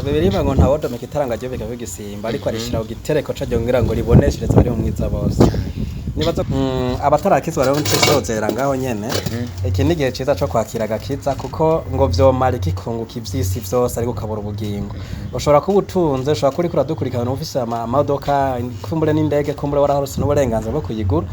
Bibiliya ngo ntawodomeka itara ngo aryubike ku gisimba, ariko arishira ku gitereko caryo kugira ngo riboneshereze abari mu mwiza bose. Nibaza abatarakizwa rero nsozera ngaho nyene. Iki ni igihe ciza co kwakira agakiza, kuko ngo vyomara ikikunguka ivy'isi vyose ariko ukabura ubugingo. Ushobora kuba utunze, ushobora kuba uriko uradukurikirana ufise amamodoka, kumbure n'indege, kumbure wararonse n'uburenganzira bwo kuyigura,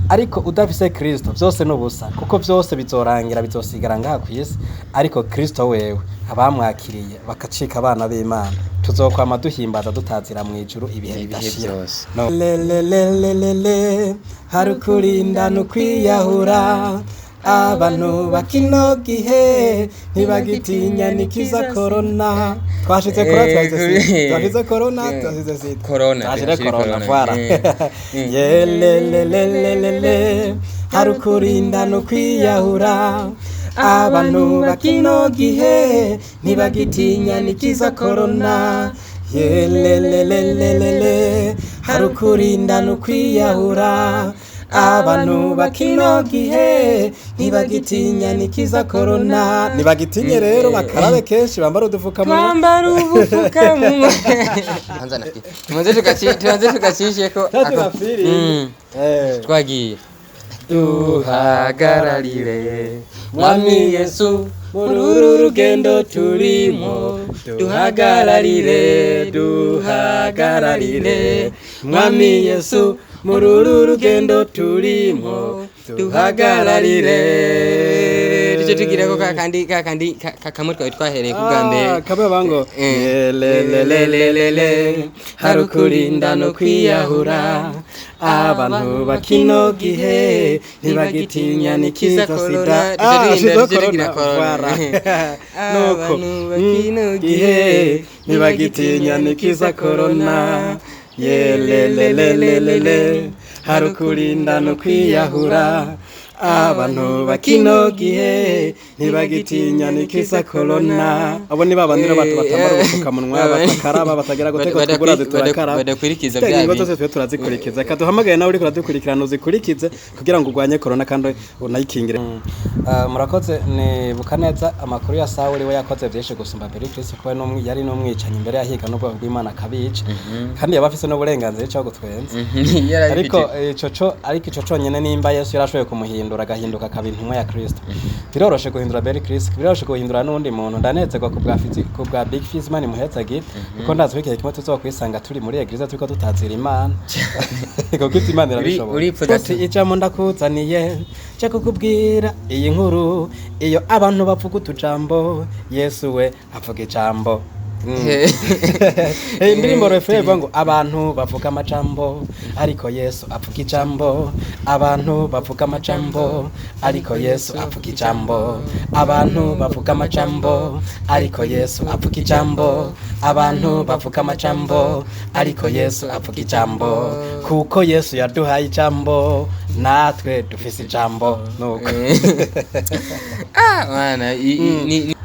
ariko udafise Kristo vyose n'ubusa, kuko vyose bizorangira, bizosigara ngaha kw'isi. Ariko Kristo wewe abamwakiriye bakacika abana b'Imana, tuzokwama duhimbaza dutazira mw'ijuru ibihe Ibihe bidashira. vyose. No. Le le le le le le, hari ukurinda n'ukwiyahura. Abantu bakino gihe ntibagitinya nikiza corona. Twashize corona, twashize sida, twashize corona, twashize sida. Corona, twashire twashire corona, corona. Voilà. Ye le le le le le le, hari ukurinda n'ukwiyahura. Abantu bakino gihe ntibagitinya nikiza corona. Ye le le le le le le, hari ukurinda n'ukwiyahura. Abantu bakino gihe ntibagitinya nikiza corona. Ntibagitinye rero, bakarabe kenshi, bambara udufukamunwa. Twambara ubufukamunwa. Hanza nafikiri. Tubanze tukacisheko. Tatu bafiri. Twagiye. Duhagararire Mwami Yesu muri uru rugendo turimo, duhagararire, duhagararire Mwami Yesu muri uru rugendo turimo, duhagararire. Duce tugireko kakandi kakandi kamwe twari twahereye ku bwa mbere. Kamwe bango le le le le le le, hari ukurinda no kwiyahura. Abantu bakino gihe ntibagitinya nikiza sida. Duce Shizo duce tugira corona. corona. Voilà. Nuko Abantu bakino gihe ntibagitinya nikiza corona. Ye le le le le le le, hari ukurinda no kwiyahura. Abantu bakino gihe ntibagitinya nikiza corona. Abo ni babandi rero batambara ubupfukamunwa, batakaraba, batagira guteka, tugura turakaraba, badakurikiza bya bya ingingo bintu. zose twe turazikurikiza. Reka duhamagaye nawe uriko uradukurikirana uzikurikize kugira ngo urwanye corona kandi unayikingire. Murakoze. Nibuka neza amakuru ya Sawuli, we yakoze byinshi gusumba mbere Kristo, kuba yari n'umwicanyi mbere, yahiga n'ubwoko bw'Imana akabica, kandi yaba afise n'uburenganzira cyo gutwenza. Ariko ico co, ariko ico conyene, nimba Yesu yarashoboye kumuhindura agahinduka akaba intumwa ya Kristo, biroroshe guhindura Beri Kristo, biroroshe guhindura n'undi muntu. Ndanezerwa ku bwa ku bwa Big Fizz, Imana imuhezagire, kuko ndazi ko igihe kimwe tuzokwisanga turi muri église turiko tutazira Imana, kuko ivyo Imana irabishobora. Uripfuza Uti ijambo ndakuzaniye nje kukubwira iyi nkuru, iyo abantu bavuga utujambo, Yesu we avuga ijambo. Indirimbo refrain ivuga ngo abantu bavuga amajambo ariko Yesu avuga ijambo, abantu bavuga amajambo ariko Yesu avuga ijambo, abantu bavuga amajambo ariko Yesu avuga ijambo, abantu bavuga amajambo ariko Yesu avuga ijambo, kuko Yesu yaduhaye ijambo, natwe dufise ijambo. Nuko Ah, mana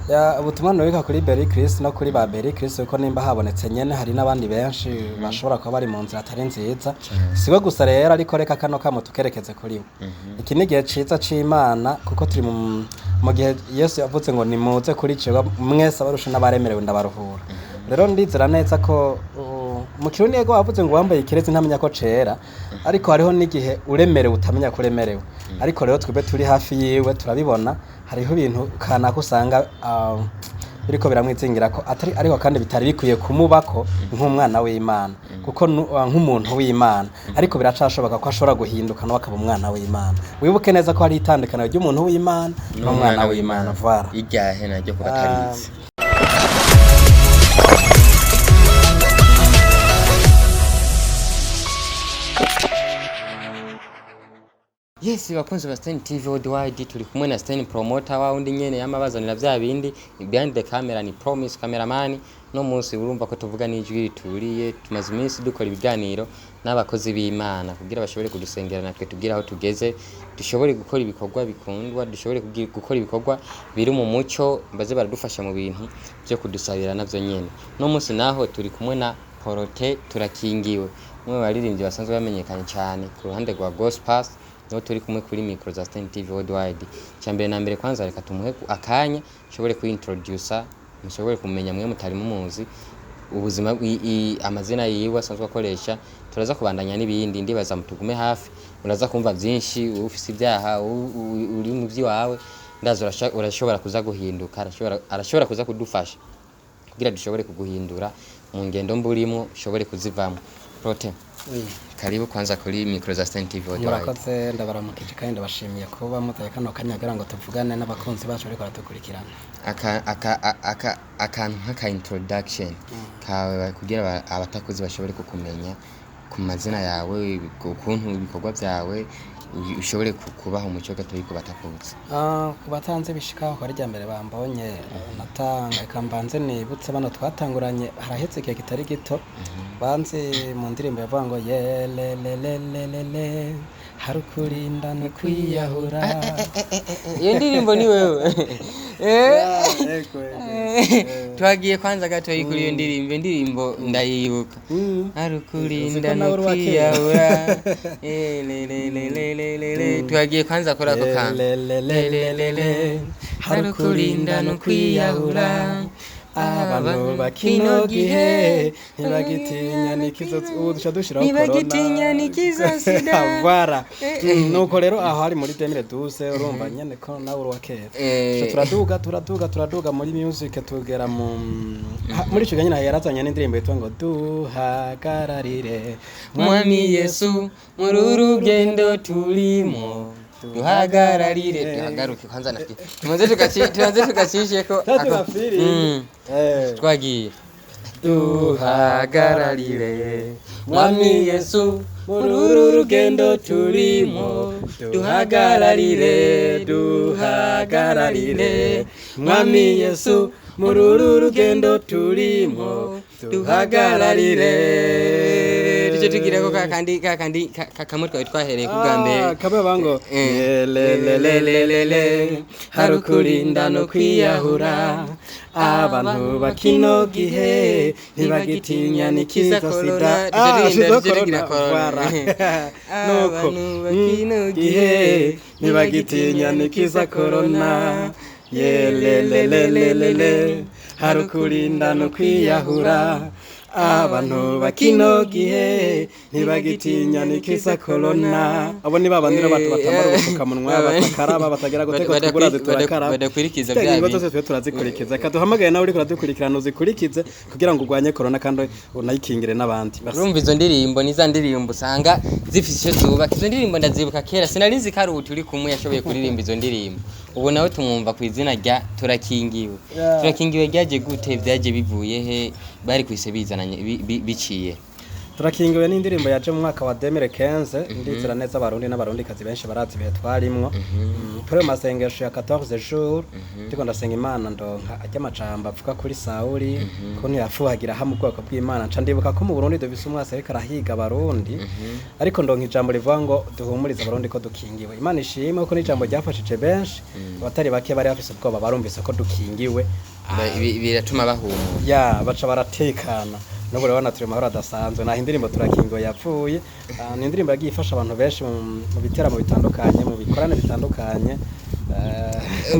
Ya, ubutumwa nubika kuri Berry Chris no kuri ba Berry Chris, kuko nimba habonetse nyene hari n'abandi benshi bashobora kuba bari mu nzira atari nziza. Siwe gusa rero, ariko reka kano kamo tukerekeze kuri we. Iki ni igihe ciza c'Imana, kuko turi mu gihe Yesu yavuze ngo nimuze kuri jewe mwese abarusha n'abaremerewe, ndabaruhura. Rero ndizera neza ko mu kirundi yego wavuze ngo wambaye ikirezi ntamenya ko cera, ariko hariho n'igihe uremerewe utamenya ko uremerewe. Ariko rero twebwe turi hafi yiwe turabibona, hariho ibintu kanaka usanga biriko biramwizingira ko atari, ariko kandi bitari bikwiye kumubako nk'umwana w'Imana, kuko nk'umuntu w'Imana, ariko biracashoboka ko ashobora guhinduka nawe akaba umwana w'Imana. Wibuke neza ko hari itandukaniro ry'umuntu w'Imana n'umwana w'Imana. Voilà. Iryahe naryo ku batarizi? Yes, bakunzi ba Stein TV Worldwide, turi kumwe na Stein Promoter wa wundi nyene yamabazanira vya bindi. Behind the camera ni Promise cameraman. No munsi urumva ko tuvuga n'ijwi rituriye. Tumaze iminsi dukora ibiganiro n'abakozi b'Imana kugira bashobore kudusengera, natwe tubwire aho tugeze, dushobore gukora ibikorwa bikundwa, dushobore gukora ibikorwa biri mu mucyo, baze baradufasha mu bintu byo kudusabira navyo nyene. No munsi naho turi kumwe na Porote Turakingiwe, umwe mu baririmbyi basanzwe bamenyekanye cyane ku ruhande rwa gospel. Niho turi kumwe kuri micro za Stein TV Worldwide. Cya mbere na mbere, kwanza reka tumuhe akanya ashobore kuintroducer. Mushobore kumenya mwe mutari mumuzi ubuzima amazina yiwe asanzwe akoresha. Turaza kubandanya n'ibindi, ndibaza mutugume hafi, muraza kumva byinshi. Ufise ibyaha, uri mu by'iwawe, ndaza urashobora kuza guhinduka, arashobora kuza kudufasha kugira dushobore kuguhindura mu ngendo mburimo, ushobore kuzivamo. Prote, karibu kwanza kuri micro za Stein TV Worldwide. Murakoze, ndabaramukije kandi ndabashimiye kuba mutaye kano kanya kugira ngo tuvugane n'abakunzi bacu bariko baradukurikirana. Aka akantu nk'aka introduction kawe kugira abatakuzi bashobore kukumenya ku mazina yawe, ukuntu ibikorwa byawe, ushobore kubaha umuco gatoyi ku batakuzi. Ah, ku batanze bishika ko ari rya mbere bambonye, natanga reka mbanze nibutse bano twatanguranye haraheze igihe kitari gito, banzi mu ndirimbo yavuga ngo yelelelelelele hari ukurinda no kwiyahura. Iyo ndirimbo ni wewe? Twagiye kwanza gatoyi kuri iyo ndirimbo. Iyo ndirimbo ndayibuka. Hari ukurinda Uzi ko no nawe uri uwa kera. kwiyahura. Lelelelelele. Twagiye kwanza kuri ako kantu. Lelelelelele, hari ukurinda no kwiyahura, abantu bakino gihe ntibagitinya nikizo, ubu duca dushiraho corona. Ntibagitinya nikizo sida. Voilà. Nuko rero aho hari muri 2012, urumva nyene ko nawe uri uwa kera. Duca turaduga, turaduga, turaduga muri music, tugera mu muri ico gihe nyene yarazanye n'indirimbo yitwa ngo duhagararire Mwami Yesu muri uru rugendo turimo, duhagararire. Duhagaruke kwanza nafi tumaze tugacisheko. Tatu. Twagiye. Duhagararire Mwami Yesu muri uru rugendo turimo, duhagararire, duhagararire Mwami Yesu muri uru rugendo turimo, duhagararire. Duce tugireko kakandi kakandi kamwe twari twahereye ku bwa mbere. Kamwe bango lelelelelele, hari ukurinda no kwiyahura, abantu bakino gihe ntibagitinya nikiza sida. Duce Shizo duce tugira corona. corona. Voilà. Nuko Abantu bakino gihe ntibagitinya nikiza corona, yelelelelelele, hari ukurinda no kwiyahura, abantu bakino gihe ntibagitinya nikiza corona. Abo ni babandi rero abantu batambara ubupfukamunwa, batakaraba, batagira guteka, tuguraze turakaraba, badakurikiza bya bya ingingo bintu. zose twe turazikurikiza. Reka duhamagaye nawe uriko uradukurikirana uzikurikize kugira ngo urwanye corona kandi unayikingire n'abandi. Merci. Urumva izo ndirimbo ni za ndirimbo usanga zifise icyo zubaka. Izo ndirimbo ndazibuka kera, sinari nzi ko ari ubu turi kumwe yashoboye kuririmba izo ndirimbo. Ubu nawe tumwumva ku izina rya Turakingiwe. Turakingiwe ryaje gute? Byaje bivuye he? Bari kwise bizananye biciye? Turakingiwe n'indirimbo yaje mu mwaka wa 2015. Ndizera neza abarundi n'abarundikazi benshi barazi ibihe twarimwo. Kuri ayo masengesho ya 14 jours ndiko ndasenga Imana, ndonka ajya amajambo avuga kuri Sawuli kuntu yafuhagira hamwe ubwoko bw'Imana. Nca ndibuka ko mu Burundi dufise umwasi ariko arahiga abarundi, ariko ndonka ijambo rivuga ngo duhumurize abarundi ko dukingiwe. Imana ishimwe ko n'ijambo ryafashije benshi, abatari bake bari bafise ubwoba barumvise ko dukingiwe. Biratuma bahumura. Ya, baca baratekana. N'ubu rero turi mu mahoro adasanzwe naho indirimbo Turakingo yapfuye. Ni indirimbo yagiye ifasha abantu benshi mu biteramo bitandukanye, mu bikorane bitandukanye.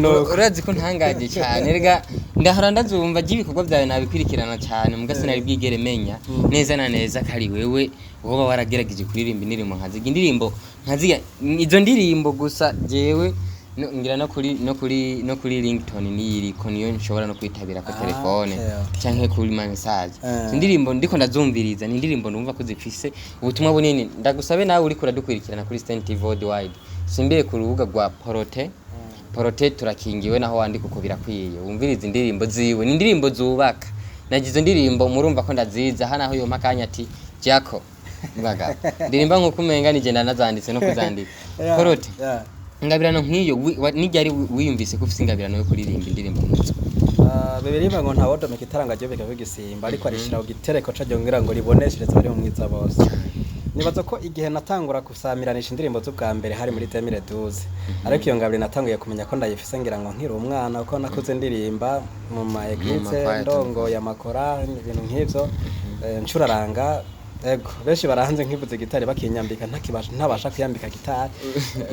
Nuko. Urazi ko ntangaje cyane rega, ndahora ndazumva ry'ibikorwa byawe, nabikurikirana cyane, muga sinari bwigere menya neza na neza ko ari wewe woba waragerageje kuririmba indirimbo nkaziga, indirimbo nkaziga izo ndirimbo gusa. Jewe ngira no kuri ringtone niyiriko, niyo nshobora no kwitabira ku telefone canke kuri message. Izo ndirimbo ndiko ndazumviriza, ni indirimbo numva ko zifise ubutumwa bunini. Ndagusabe nawe uriko uradukurikirana kuri Stein TV Worldwide, simbire ku rubuga rwa Porote, Porote Turakingiwe, naho wandika uko birakwiye, wumvirize indirimbo ziwe, ni indirimbo zubaka. Nagize izo ndirimbo murumva ko ndaziza hano, aho yompa akanya ati jako mbaga ndirimba nkuko umenga nije ndanazanditse no kuzandika. Porote, ingabirano nk'iyo n'iryari wiyumvise ko ufise ingabirano yo kuririmba indirimbo nk'izo? Ah, Bibiliya ngo ntawodomeka itaranga ryobeka igisimba, ariko arishira ku gitereko caryo ngira ngo riboneshereze abari mu mwiza bose. Nibaza ko igihe natangura gusamiranisha indirimbo z'ubwa mbere hari muri 2012, ariko iyo ngabire natanguye kumenya ko ndayifise ngira ngo nkiri umwana, kuko nakuze ndirimba mu ma église, makwaya. Ndongoye amakora, ibintu nk'ivyo. Ncuraranga. Ego, benshi barahanze nkivuze gitari bakinyambika, ntakibasha, ntabasha kwiyambika gitari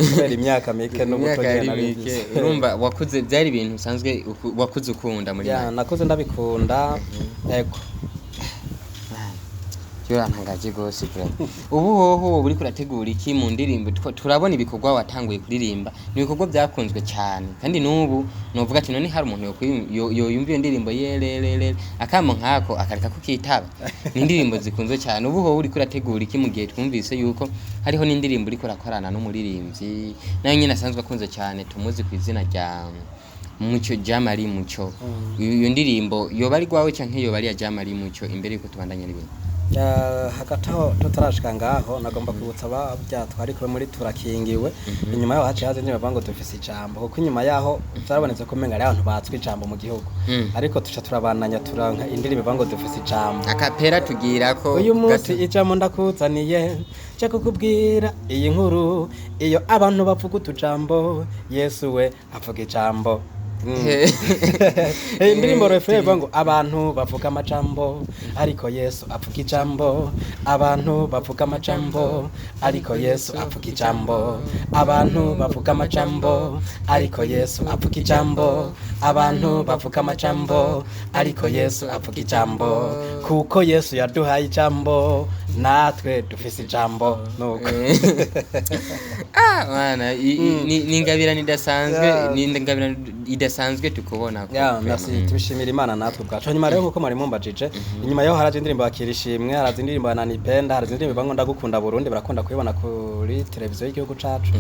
kubera imyaka mike n'ubuto. Imyaka yari nyene mike. nari. Urumva wakuze, byari ibintu usanzwe wakuze ukunda muri Ya, make. nakuze ndabikunda, ego. Urantangaje rwose bro. Ubu hoho uba uriko urategura iki mu ndirimbo? Turabona ibikorwa watanguye kuririmba, ni ibikorwa byakunzwe cyane, kandi n'ubu novuga ati none hari umuntu yoyumva iyo ndirimbo yererere akamo nkako akareka kukitaba? Ni indirimbo zikunzwe cyane. Ubu hoho uriko urategura iki, mu gihe twumvise yuko hariho n'indirimbo uriko urakorana n'umuririmbyi nawe nyine asanzwe akunze cyane, tumuzi ku izina rya Mucyo Jamari Mucyo? Iyo ndirimbo yoba ari gwawe canke yoba ari iya Jamari Mucyo, imbere yuko tubandanya n'ibintu? Hagati aho tutarashika ngaho, nagomba kwibutsa ababya twari kumwe muri Turakingiwe, inyuma yaho haciye haza indirimbo bavuga ngo Dufise Ijambo, kuko inyuma yaho vyarabonetse ko umenga hariho abantu batswe ijambo mu gihugu, ariko tuca turabananya turanka indirimbo ivuga ngo Dufise Ijambo. Akapera tugira ko Uyu munsi gato. Ijambo ndakuzaniye nje kukubwira iyi nkuru: iyo abantu bavuga utujambo, Yesu we avuga ijambo. Indirimbo refrain ivuga ngo abantu bavuga amajambo, ariko Yesu avuga ijambo. Abantu bavuga amajambo, ariko Yesu avuga ijambo. Abantu bavuga amajambo, ariko Yesu avuga ijambo. Abantu bavuga amajambo, ariko Yesu avuga ijambo. Kuko Yesu yaduhaye ijambo, natwe dufise ijambo. Nuko. Ah, mana, ni ingabirano idasanzwe. Yeah. Ni ingabirano idasanzwe tukubona ko Ya, vraiment. merci, tubishimira Imana natwe ubwacu. Hanyuma rero, nkuko mwari mumbajije, inyuma yaho haraje indirimbo Yakira Ishimwe, haraje indirimbo ya Nanipenda, haraje indirimbo ivuga ngo Ndagukunda Burundi, barakunda kuyibona kuri televiziyo y'igihugu cacu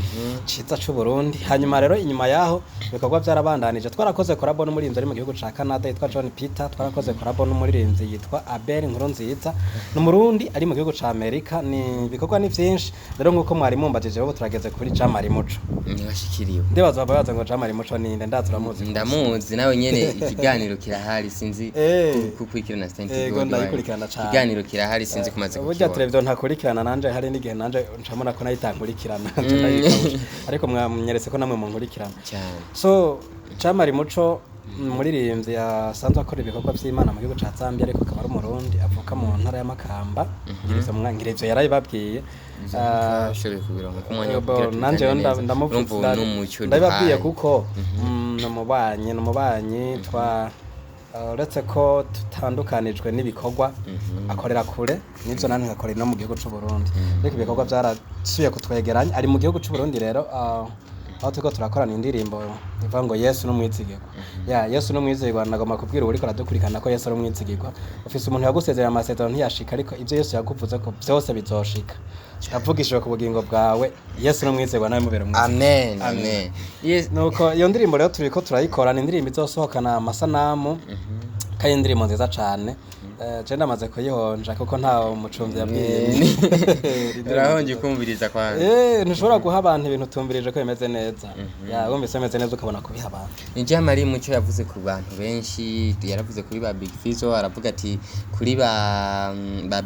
ciza c'u Burundi. Hanyuma rero inyuma yaho ibikorwa byarabandanije. Twarakoze collabo n'umuririmbyi ari mu gihugu ca Canada yitwa John Peter, twarakoze collabo n'umuririmbyi yitwa Abel Nkurunziza, ni umurundi ari mu gihugu ca Amerika. Ni ibikorwa ni vyinshi rero. Nkuko mwari mumbajije, bo turageze kuri Jamari Muco. Ntibashikiriwe. Ndibaza babaza ngo Jamari Muco ninde, ndazi uramuzi. Ndamuzi nawe nyene, ikiganiro kirahari, sinzi kukurikirana Saint Ego, God. ndayikurikirana cane. Ikiganiro kirahari, sinzi kumaze Burya kukibona. televiziyo ntakurikirana nanje, hari n'igihe nanje ncamona ko nayo itankurikirana, nca ndayikabusha. Ariko mwanyeretse ko namwe munkurikirana. Cyane. So Camari Muco, umuririmbyi asanzwe akora ibikorwa vy'Imana mu gihugu ca Zambia, ariko akaba ari umurundi avuka mu ntara ya Makamba. Ngira ivyo yarabibabwiye. Twashoboye kubironka ku mwanya wo Bo, kugira nanje tubigane neza. ndamuvuze. Urumva ubu n'umucyo Ndabibabwiye duhaye. kuko ni umubanyi twa uretse ko tutandukanijwe n'ibikorwa, akorera kure n'ivyo, nanjye ngakorera no mu gihugu c'u Burundi, ariko ibikorwa byarasubiye kutwegeranya, ari mu gihugu c'u Burundi. Rero aho turiko turakorana indirimbo ivuga ngo Yesu n'umwizigirwa. Ya, Yesu n'umwizigirwa. Nagomba kubwira uwuriko aradukurikirana ko Yesu ari umwizigirwa. Ufise umuntu yagusezerera amasezerano ntiyashika, ariko ivyo Yesu yakuvuze ko byose bizoshika. Avugishije ku bugingo bwawe, Yesu n'umwizigirwa, nawe mubera umwizigirwa. Amen, amen, yes. Nuko iyo ndirimbo rero turiko turayikora, ni indirimbo izosohokana amasanamu, kandi indirimbo nziza cane. Je ndamaze kuyihonja kuko nta mucumvyi yabwiye. Urahonje ukumviriza kwanza. Ntushobora guha abantu ibintu utumvirije ko bimeze neza. Ya, wumvise bimeze neza ukabona kubiha abantu. Ni Jamari Mucyo yavuze ku bantu benshi, yaravuze kuri ba Big Fizzo, aravuga ati kuri ba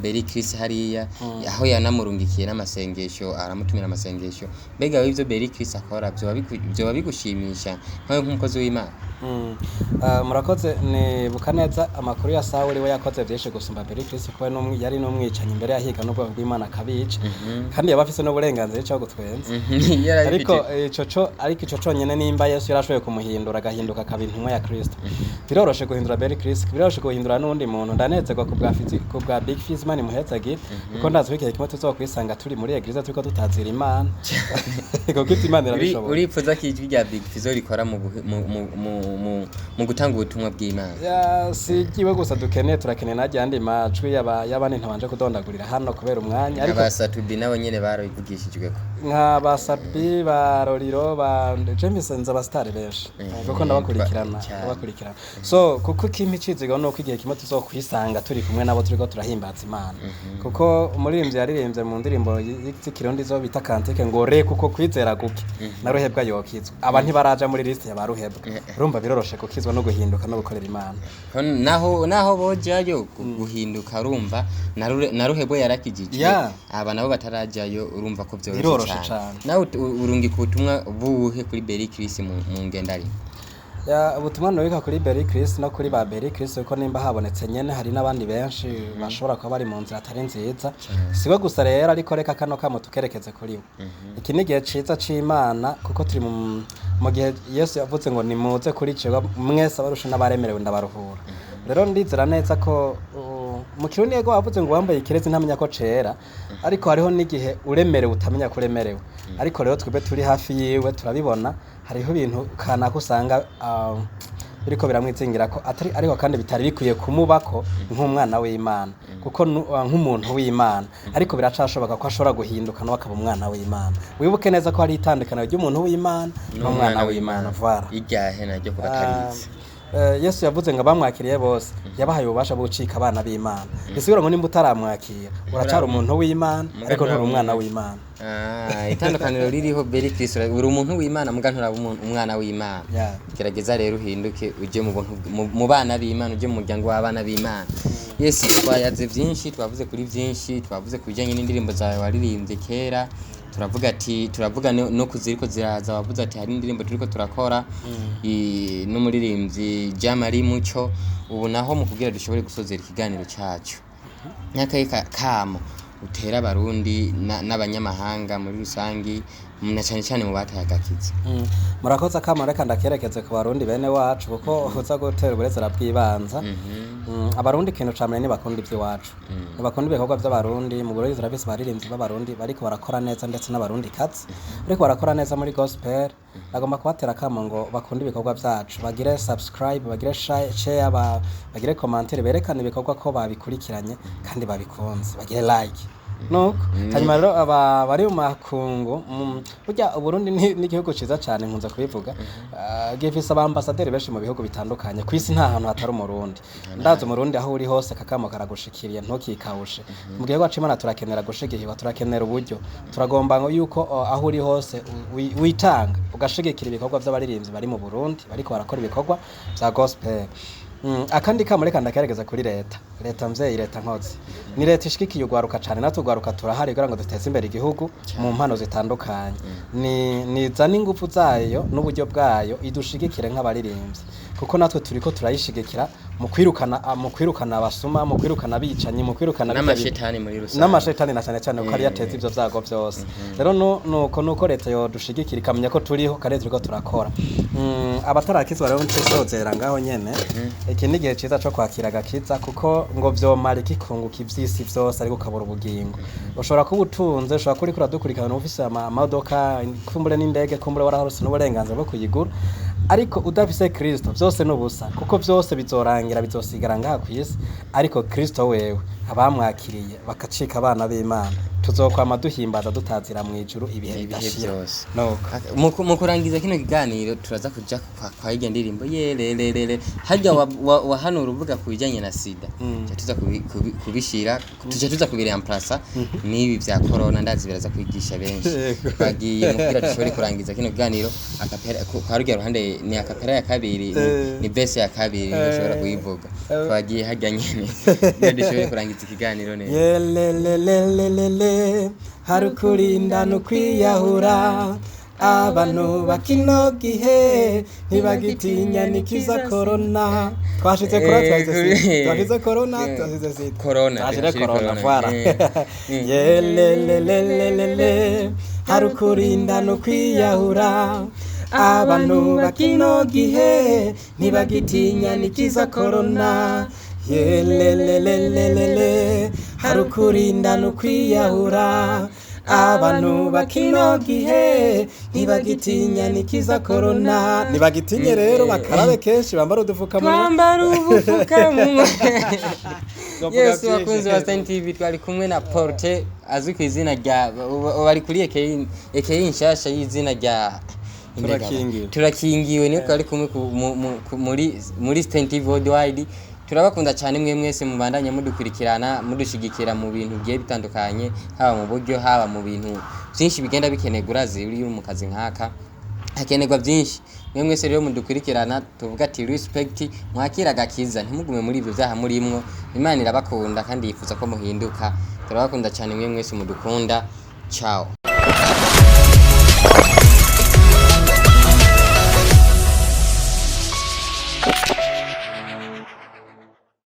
Berry Chris hariya, aho yanamurungikiye n'amasengesho, aramutumira amasengesho. Mbega wowe ivyo Berry Chris akora vyoba bigushimisha nkawe nk'umukozi w'Imana? Murakoze. Nibuka neza amakuru ya Sawuli, we yakoze byinshi gusumba Berry Chris, kuko we yari n'umwicanyi imbere yahiga n'ubwoko bw'Imana akabica, kandi yaba afise n'uburenganzira cyo gutwenza. Ariko ico co, ariko ico conyene, nimba Yesu yarashoboye kumuhindura agahinduka akaba intumwa ya Kristo, biroroshe guhindura Berry Chris, biroroshe guhindura n'undi muntu. Ndanezerwa ku bwa ku bwa Big Fizz, Imana imuhezagire, kuko ndazi ko igihe kimwe tuzokwisanga turi muri eglise turiko tutazira Imana, kuko ivyo Imana irabishobora. Uripfuza ko ijwi rya Big Fizzo rikora mu gutanga ubutumwa bw'Imana? Ya, si igiwe gusa dukeneye, turakeneye n'ajyandi majwi y'abandi ntabanje kudondagurira hano kubera umwanya, ariko Abasatubi nabo nyene barabivugishijweko. Nka ba Sabi, ba Roriro, ba James, nzi abasitari benshi kuko ndabakurikirana. Cyane. Ndabakurikirana. So kuko ikimpa icizigo nuko igihe kimwe tuzokwisanga turi kumwe nabo turiko turahimbaza Imana, kuko umuririmbyi yaririmbye mu ndirimbo z'ikirundi zo bita cantique ngo re kuko kwizera guke na ruhebwa yokizwa. Aba ntibaraja muri liste ya ba ruhebwa. Urumva biroroshe gukizwa no guhinduka no gukorera Imana. Naho bojayo guhinduka, urumva na ruhebwe yarakijijwe. Aba nabo batarajayo, urumva ko vyoroshe Biroroshe cane. cane. Nawe urungika ubutumwa buhe kuri Berry Chris mu ngendari? Ya, ubutumwa nobika kuri Berry Chris no kuri ba Berry Chris, kuko nimba habonetse nyene hari n'abandi benshi bashobora kuba bari mu nzira atari nziza. Siwe gusa rero, ariko reka kano kamo tukerekeze kuri we. Iki ni igihe ciza c'Imana, kuko turi mu gihe Yesu yavuze ngo nimuze kuri jewe mwese abarusha n'abaremerewe ndabaruhura. Rero ndizera neza ko mu kirundi yego wavuze ngo wambaye ikirezi ntamenya ko cera, ariko hariho n'igihe uremerewe utamenya ko uremerewe. Ariko rero twebwe turi hafi yiwe turabibona, hariho ibintu kanaka usanga biriko biramwizingira ko atari, ariko kandi bitari bikwiye kumubako nk'umwana w'Imana, kuko nk'umuntu w'Imana, ariko biracashoboka ko ashobora guhinduka nawe akaba umwana w'Imana. Wibuke neza ko hari itandukaniro ry'umuntu w'Imana n'umwana w'Imana, voilà. Iryahe naryo ku batarizi? Yesu yavuze ngo abamwakiriye bose yabahaye ububasha bwo gucika abana b'Imana. Bisigura ngo nimba utaramwakira uracara umuntu w'Imana, ariko nturi umwana w'Imana. Ah, itandukaniro ririho, Berry Chris, uri umuntu w'Imana muga nturaba umwana w'Imana. Gerageza rero uhinduke uje mu buntu mu bana b'Imana, uje mu muryango w'abana b'Imana. Yes, twayaze byinshi, twavuze kuri byinshi, twavuze ku bijyanye n'indirimbo zawe waririmbye kera, turavuga ati turavuga no kuziriko ziraza, wavuze ati hari indirimbo turiko turakora n'umuririmbyi Jean Marie Muco. Ubu naho mu kugira dushobore gusozera ikiganiro cyacu, nk'akahe kamo utera Abarundi n'abanyamahanga muri rusangi, na cyane cyane mu bataye agakiza? Murakoze. Akamo reka ndakerekeze ku Barundi bene wacu, kuko uza gutera uburezera bw'ibanza. Abarundi ikintu ca mbere ntibakunda ivy'iwacu, ntibakunda ibikorwa vy'Abarundi. Mu Burundi turafise abaririmbyi b'Abarundi bariko barakora neza, ndetse n'Abarundi kazi bariko barakora neza muri gospel. Bagomba kubatera akamo ngo bakunde ibikorwa vyacu, bagire subscribe, bagire share, bagire commentaire, berekane ibikorwa ko babikurikiranye kandi babikunze, bagire like. Nuko hanyuma rero aba bari mu makungu, burya Uburundi ni igihugu ciza cane, nkunze kubivuga. Gifise abambasaderi benshi mu bihugu bitandukanye ku isi, nta hantu hatari Umurundi. Ndazi Umurundi aho uri hose kakamo karagushikiriye, ntukikawushe. Mu gihugu c'Imana turakenera gushigikirwa, turakenera uburyo, turagomba ngo yuko aho uri hose witanga ugashigikira ibikorwa vy'abaririmbyi bari mu Burundi bariko barakora ibikorwa vya gospel. Akandi kamo reka ndakerekeza kuri leta, leta mvyeyi, leta nkozi, ni leta ishigikiye urwaruka cane. Natwe urwaruka turahari kugira ngo duteze imbere igihugu mu mpano zitandukanye. Ni nizana ingufu zayo n'uburyo bwayo idushigikire nk'abaririmbyi, kuko natwe turiko turayishigikira mu kwirukana abasuma, mu kwirukana abicanyi, mu kwirukana n'amashetani muri rusange. N'amashetani na cyane cyane, kuko ariyo ateza ivyo vyago vyose. Rero nuko leta yodushigikira ikamenya ko turiho kandi turiko turakora. Abatarakizwa rero nsozera ngaho nyene, iki ni igihe ciza co kwakira agakiza, kuko ngo vyomara iki kunguka ivy'isi vyose ariko ukabura ubugingo? Ushobora kuba utunze, ushobora kuba uriko uradukurikirana ufise amamodoka, kumbure n'indege, kumbure wararonse n'uburenganzira bwo kuyigura, ariko udafise Kristo vyose ni ubusa, kuko vyose bizorangira, bizosigara ngaha kw'isi. Ariko Kristo wewe abamwakiriye bakacika abana b'Imana, tuzokwama duhimbaza dutazira mw'ijuru ibihe ibihe bidashira. Vyose. Nuko Mu kurangiza kino kiganiro turaza kuja kwa irya ndirimbo yerererere harya wahanura uvuga ku bijanye na sida. Tuca tuza kubishira, tuca tuza kubiremplasa n'ibi vya corona, ndazi biraza kwigisha benshi. Twagiye mu kugira dushobore kurangiza kino kiganiro akapera kwa rurya ruhande, ni akapera ya kabiri, ni verse ya kabiri niyo ushobora kuyivuga. Twagiye harya nyene kugira dushobore kurangiza ikiganiro neza. Yelelelelelele, hari ukurinda n'ukwiyahura. Abantu bakino gihe ntibagitinya nikiza corona. Twashize corona, twashize sida, twashize corona, twashize sida. Corona, twashire twashire corona. corona. Voilà. Yelelelelelele, hari ukurinda n'ukwiyahura. Abantu bakino gihe ntibagitinya nikiza corona. Yelelelelelele, hari ukurinda n'ukwiyahura. Abantu bakino gihe ntibagitinya nikiza corona. Ntibagitinye rero, bakarabe kenshi, bambara udupfukamunwa. Twambara ubupfukamunwa. Twavuga Yesu byinshi. Bakunzi ba Stein TV, twari kumwe na Porte azwi ku izina rya bari kuri ekeye nshasha y'izina rya Turakingiwe. Turakingiwe, niyo twari kumwe muri Stein TV Worldwide. Turabakunda cyane mwe mwese mubandanya mudukurikirana, mudushigikira mu bintu bigiye bitandukanye, haba mu buryo, haba mu bintu byinshi bigenda bikenerwa. Urazi uri mu kazi nk'aka hakenerwa byinshi. Mwe mwese rero mudukurikirana, tuvuga ati respect, mwakira agakiza, ntimugume muri ibyo byaha murimwo. Imana irabakunda kandi yifuza ko muhinduka. Turabakunda cyane mwe mwese mudukunda. Ciao.